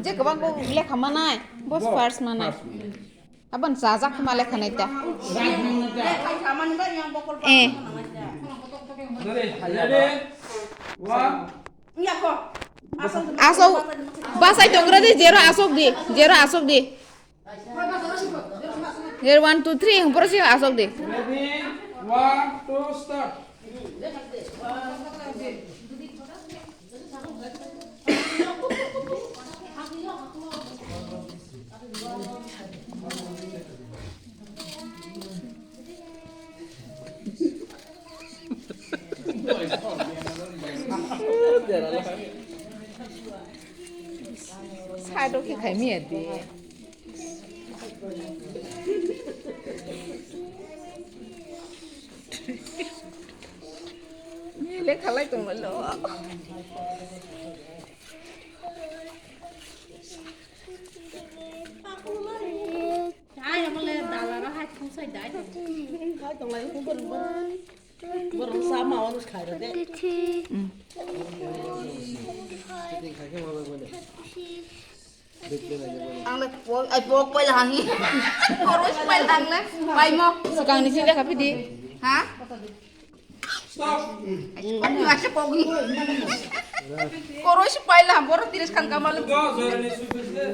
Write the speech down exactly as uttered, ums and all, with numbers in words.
Je kwbang kok lekha manai, bo first manai. Abon chajak ma lekha nai ta. Eh. Ready? One. Asok, basai tongra di, zero asok di, zero asok di. Zero, one, two, three, hung poro si asok di. Ready? One, two, start. Side o khe khai manya di. Ni le khalai tong lo. Hai, amale dalara hai thumsai dai. Hai, tonglai, borok, borok. Borok sama, onus khairo de. Ang le pok, ai pok paila hangi. Koroi si paila ang le. Pai mo. Swkang ni si lekha phidi. Ha? Stop. Ani asa pogi. Koroi si paila borok tiris khan kamal. Go, Jorani, Sufis le.